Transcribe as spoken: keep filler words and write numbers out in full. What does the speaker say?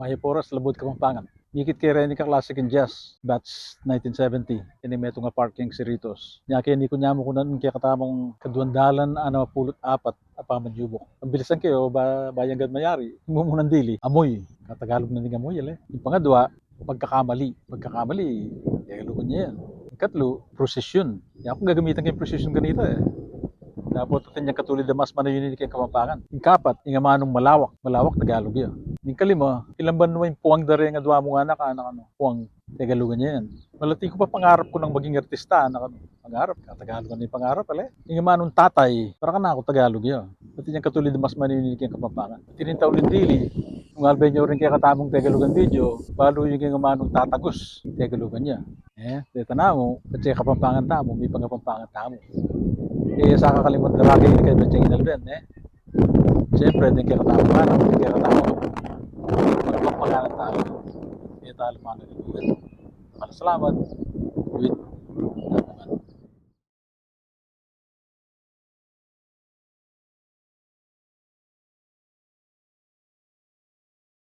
Mayap a oras, Labuad Kapampangan. Mikit ke reni kaklase king Jazz, batch nineteen seventy. Ini metung a park king Cerritos. Nya keni ku namu kunan ing kekatamung kaduang dalan anam a pulu't apat a pamanyubuk. Pambilisan ke o ba, bayu anggad mayari. Mumunang dili, amoy. Katagalug na ning amoy, ale. Ing pangadua, pagkakamali. Pagkakamali, Tegalugan ya yan. Ing katlu, prusisyon. Yaku gagamitan ke ing prusisyon kanita e. Dapot atin yang katulid a mas manayun ini king Kapampangan. Ing kapat, ing amanung malawak. Malawak, Tegalugan ya. Ing kalima, ilamban mu ing puang da reng adua mung anak, anak, ano, puang, Tegalugan ya yan. Malati ku pa pangarap ku nang maging artista, anak, ano. Pangarap, Katagalugan na ing pangarap, ale. Ing amanung tatay, para kanaku, Tegalugan ya. Atin yang katulid a mas manayun ini king Kapampangan. Atin ing tauli dili, nung alben yu ring kekatamung Tegalugan video, balu yu king amanung tatagus, Tegalugan ya. E, deta namu, patse Kapampangan tamu, mipangapampangan tamu. E, sa kakalimutan da rake ini kaya metung inalben, e. Siyempre, deng kekatamung anak, deng kekatamung Kapampangan tamu. E, tamu manayun. Maraming salamat. With